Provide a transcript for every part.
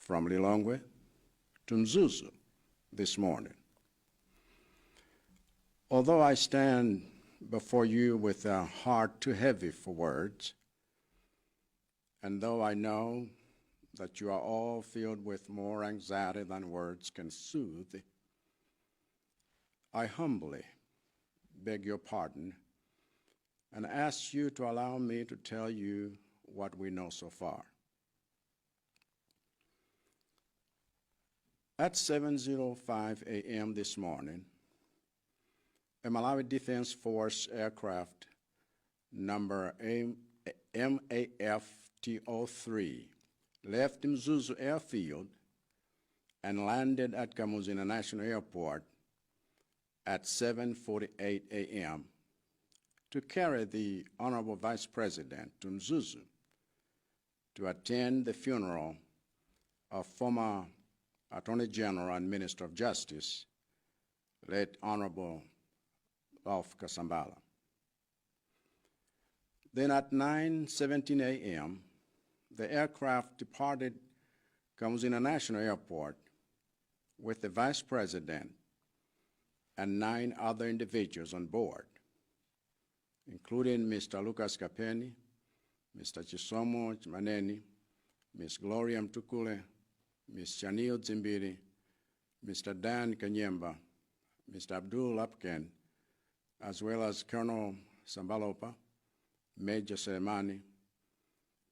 From Lilongwe to Mzuzu this morning. Although I stand before you with a heart too heavy for words, and though I know that you are all filled with more anxiety than words can soothe, I humbly beg your pardon and ask you to allow me to tell you what we know so far. At 7:05 a.m. this morning, a Malawi Defense Force aircraft number MAFTO3 left Mzuzu Airfield and landed at Kamuzu International Airport at 7:48 a.m. to carry the Honorable Vice President to Mzuzu to attend the funeral of former Attorney General and Minister of Justice, late Honorable Ralph Kasambara. Then at 9:17 a.m., the aircraft departed Kamuzu International Airport with the Vice President and 9 other individuals on board, including Mr. Lucas Kapeni, Mr. Chisomo Chimaneni, Ms. Gloria Mtukule, Ms. Chanil Dzimbiri, Mr. Dan Kanyemba, Mr. Abdul Lapken, as well as Colonel Sambalopa, Major Selemani,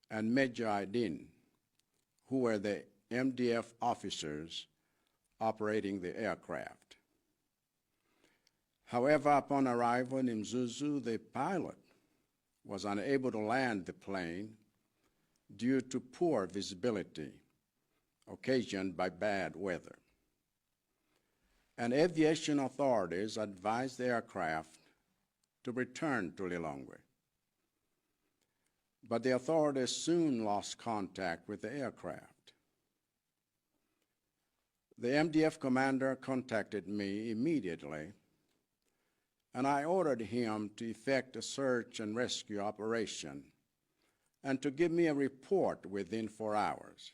and Major Aidin, who were the MDF officers operating the aircraft. However, upon arrival in Mzuzu, the pilot was unable to land the plane due to poor visibility occasioned by bad weather. And aviation authorities advised the aircraft to return to Lilongwe. But the authorities soon lost contact with the aircraft. The MDF commander contacted me immediately, and I ordered him to effect a search and rescue operation and to give me a report within 4 hours.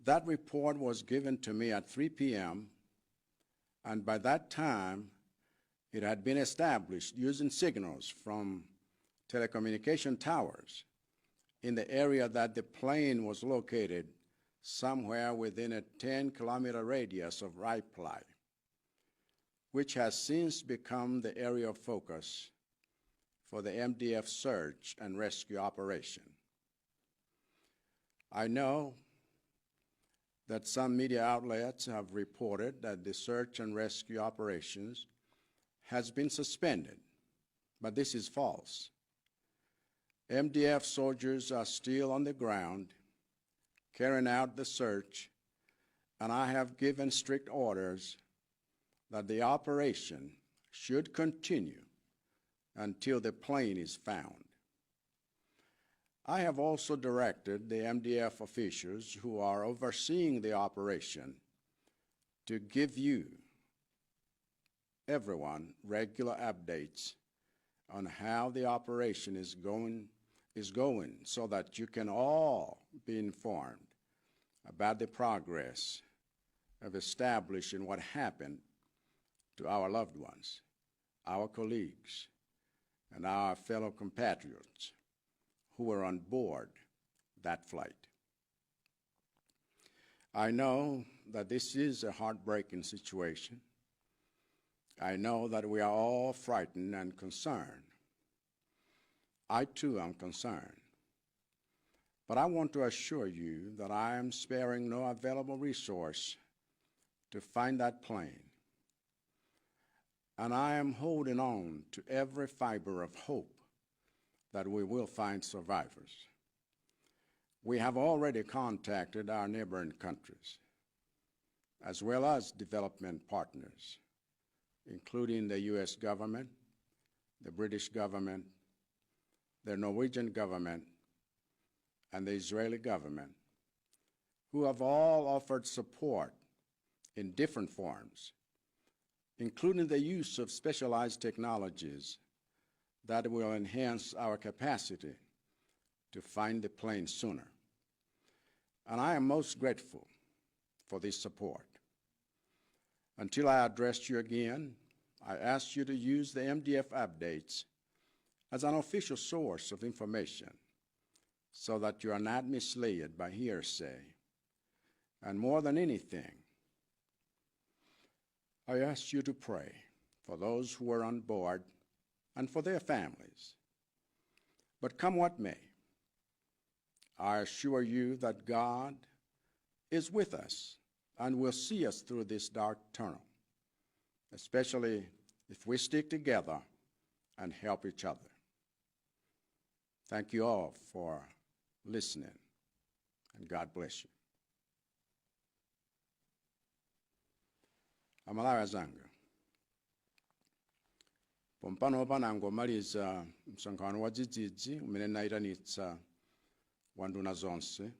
That report was given to me at 3 p.m., and by that time, it had been established using signals from telecommunication towers in the area that the plane was located somewhere within a 10-kilometer radius of Raiply, which has since become the area of focus for the MDF search and rescue operation. I know that some media outlets have reported that the search and rescue operations has been suspended, but this is false. MDF soldiers are still on the ground carrying out the search, and I have given strict orders that the operation should continue until the plane is found. I have also directed the MDF officials who are overseeing the operation to give you, everyone, regular updates on how the operation is going so that you can all be informed about the progress of establishing what happened to our loved ones, our colleagues, and our fellow compatriots who were on board that flight. I know that this is a heartbreaking situation. I know that we are all frightened and concerned. I too am concerned. But I want to assure you that I am sparing no available resource to find that plane. And I am holding on to every fiber of hope that we will find survivors. We have already contacted our neighboring countries, as well as development partners, including the U.S. government, the British government, the Norwegian government, and the Israeli government, who have all offered support in different forms, including the use of specialized technologies that will enhance our capacity to find the plane sooner. And I am most grateful for this support. Until I address you again, I ask you to use the MDF updates as an official source of information so that you are not misled by hearsay. And more than anything, I ask you to pray for those who are on board and for their families. But come what may, I assure you that God is with us and will see us through this dark tunnel, especially if we stick together and help each other. Thank you all for listening, and God bless you. Amalawi azanga, pompano panangomaliza msonkhano wa dzidzidzi umene nayitanitsa wa nduna zonse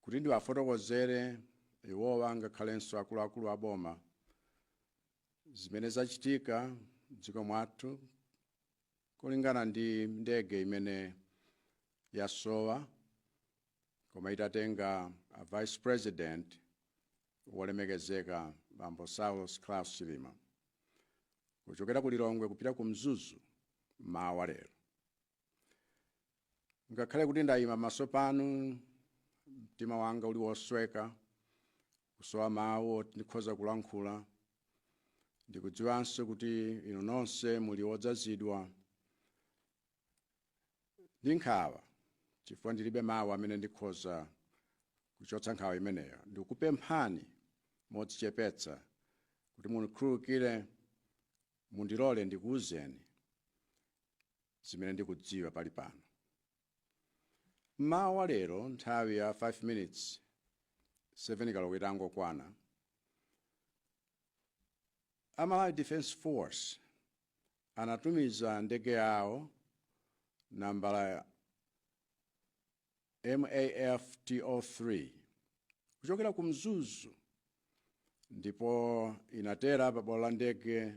kuti ndiwafotokozere iwowa ngakhalenso akuluakulu a boma zimene zachitika m'dziko mwathu kulingana ndi ndege imene yasowa koma itatenga a Vice President wolemekezeka Bambo Saulos Klaus Chilima kuchokera ku Lilongwe kupita ku Mzuzu mawa lero. Ngakhale kuti ndayima maso panu, mtima wanga uli wosweka, kusowa mawu oti ndikhoza kulankhula, ndikudziwanso kuti inu nonse muli odzazidwa ndi nkhawa chifukwa ndilibe mawu amene ndikhoza kuchotsa nkhawa imeneyo. Ndikupemphani modzichepetsa kuti mundikhululukire, mundilole ndikuwuzeni zimene ndikudziwa pali pano. Mmawa wa lero nthawi ya 5 minutes 7 koloko itangokwana, a Malawi Defence Force anatumiza ndege yawo nambala MAF-T03 kuchokera ku Mzuzu ndipo inatera pa bwalo la ndege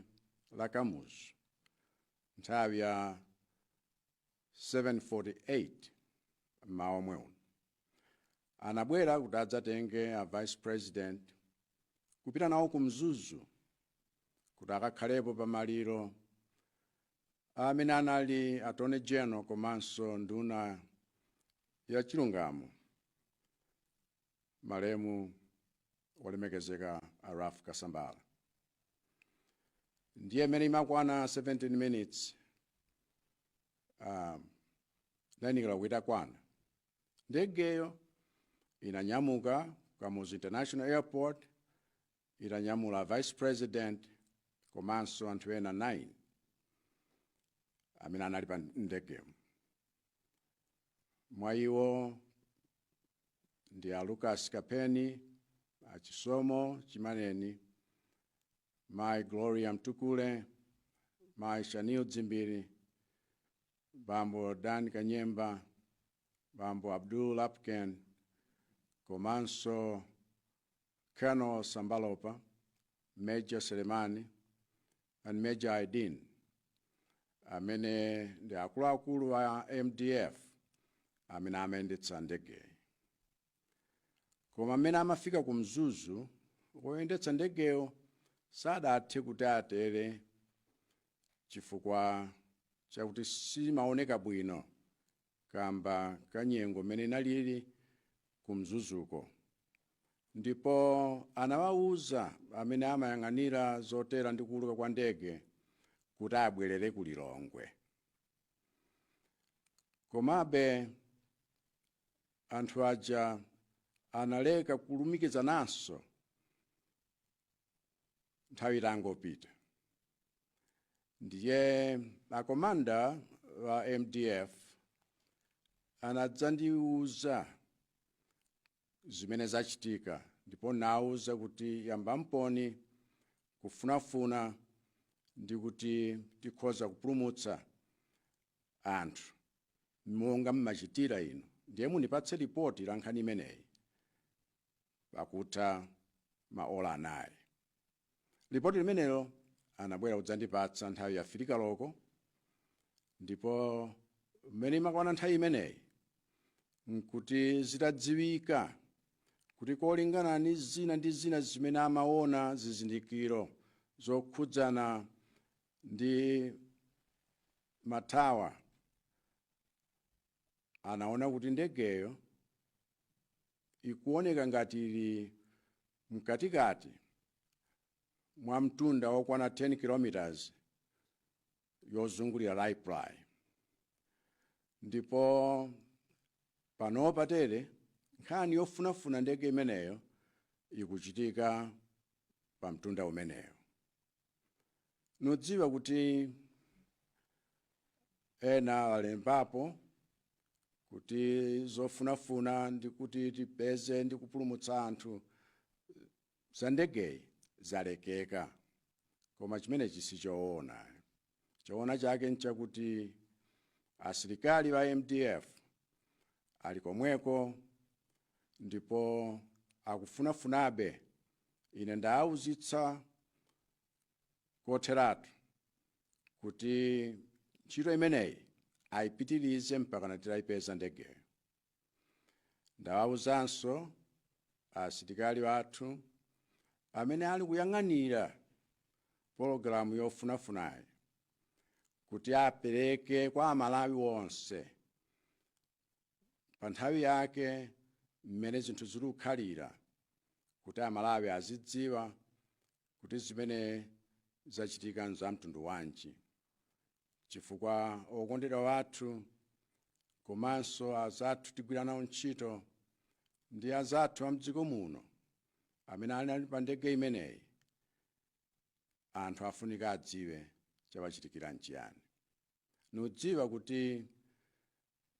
la Kamuzu nthawi ya 7:48 mmawa omwe uno. Anabwera kuti adzatenge a Vice President kupita nawo ku Mzuzu kuti akakhalepo pa maliro amene anali Attorney General komanso nduna ya chilungamo, malemu wolemekezeka a Ralph Kasambara. Ndiye imene imakwana 17 minutes 9 koloko itakwana, ndegeyo inanyamuka Kamuzu International Airport itanyamula Vice President komanso anthu ena 9 amene anali pa ndegemo. Mwa iwo ndi a Lucas Kapeni, a Chisomo Chimaneni, Mai Gloria Mtukule, Mai Shanil Dzimbiri, Bambo Dan Kanyemba, Bambo Abdul Lapken, komanso Colonel Sambalopa, Major Selemani and Major Aidin, amene ndi akuluakulu a MDF amene amayendetsa ndegeyi. Koma amene amafika ku Mzuzu, woyendetsa ndegeyo sadathe kuti atere chifukwa chakuti simaoneka bwino kamba kanyengo mmene inalili ku Mzuzuko, ndipo anawawuza amene amayang'anira zotera ndi kuuluka kwa ndege kuti abwerere ku Lilongwe. Komabe anthu aja analeka kulumikizananso nthawi itangopita. Ndiye akomanda wa MDF anadzandiuza zimene zachitika, ndipo nawuza kuti yambamponi kufunafuna ndi kuti tikhoza kupulumutsa anthu monga mmachitira inu, ndiye mundipatse ripoti la nkhani imeneyi pakutha maola 4. Ripoti limenelo anabwera kudzandipatsa nthawi ya 3 koloko, ndipo mmene imakwana nthawi imeneyi Nkuti zitadziwika kuti kolingana ndi zina ndi zina zimene amaona, zizindikiro zokhudzana ndi ma tower, anaona kuti ndegeyo ikuoneka ngati ili mkatikati mwa mtunda wokwana 10 kilometers yozungulira Raiply. Ndipo panopa tere nkhani yofunafuna ndege imeneyo ikuchitika pa mtunda umeneyo. Nudziwa kuti ena alembapo kuti zofunafuna ndi kuti tipeze ndi kupulumutsa anthu za ndegeyi zalekeka, koma chimenechi sichoona. Choona chake nchakuti asilikali wa MDF ali komweko ndipo akufunafunabe. Ine ndaawuzitsa kotheratu kuti ntchito imeneyi ayipitirize mpaka titayipeza ndegeyo. Ndawawuzanso asilikali athu amene ali kuyang'anira pologalamu yofunafunayi kuti apereke kwa Amalawi onse pa nthawi yake mmene zinthu zikukhalira, kuti Amalawi azidziwa kuti zimene zachitika nza mtundu wanji, chifukwa okondedwa wathu komanso azathu tigwira nawo ntchito ndi azathu a mdziko muno amene ali pa ndege imeneyi, anthu afunika adziwe chawachitikira nchiyani. Nudziwa kuti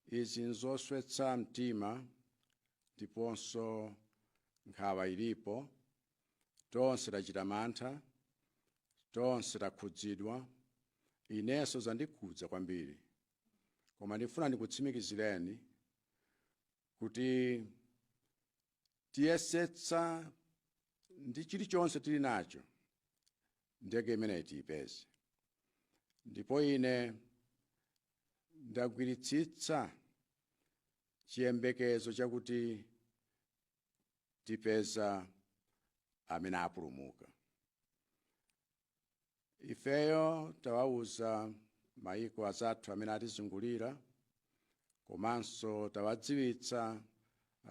izi nzoswetsa mtima ndiponso nkhawa ilipo. Tonse tachita mantha, tonse takhudzidwa, inenso zandikhudza kwambiri. Koma ndifuna ndikutsimikizireni kuti tiyesetsa ndi chilichonse tili nacho ndege imeneyi tiyipeze. Ndipo ine ndagwiritsitsa chiyembekezo chakuti tipeza amene apulumuka. Ifeyo tawawuza mayiko azathu amene atizungulira, komanso tawadziwitsa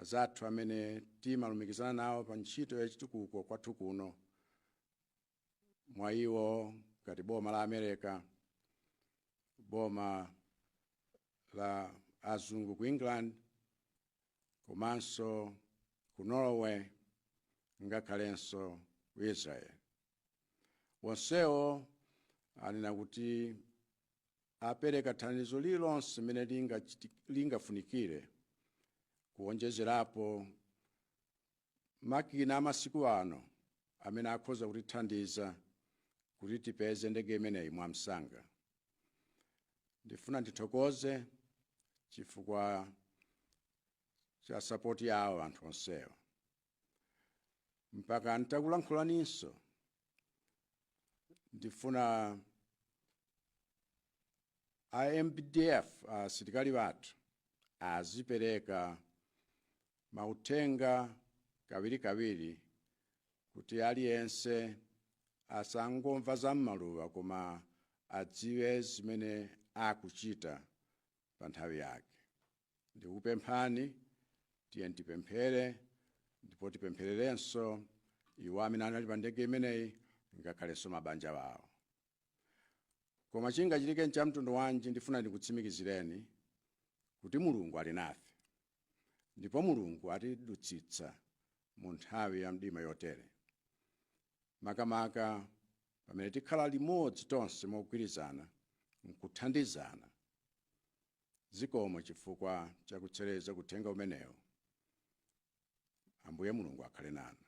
azathu amene timalumikizana nawo pa ntchito yachitukuko kwathu kuno, mwa iwo ngati boma la America, boma la azungu ku England, komanso ku Norway, ngakhalenso ku Israel. Wonsewo anena kuti apereka thandizo lililonse limene lingafunikire, kuwonjezerapo makina amasiku ano amene akhoza kutithandiza kuti tipeze ndege imeneyi mwamsanga. Ndifuna ndithokoze chifukwa cha support yawo anthu onsewa. Mpaka ntakulankhulaninso, ndifuna a MDF, asilikali wathu, azipereka mauthenga kawirikawiri kuti aliyense asangomva za m'maluwa, koma adziwe zimene akuchita pa nthawi yake. Ndikupemphani, tiye tipemphere ndipo tipemphererenso iwo amene anali pa ndege imeneyi, ngakhalenso mabanja wawo. Koma chingachitike cha mtundu wanji, ndifuna ndikutsimikizireni kuti Mulungu ali nafe ndipo Mulungu atidutsitsa mu nthawi ya mdima yotere, makamaka pamene tikhala limodzi tonse mogwirizana nkuthandizana. Zikomo chifukwa chakutsereza kuthenga umenewo. Ambuye Mulungu akhale nanu.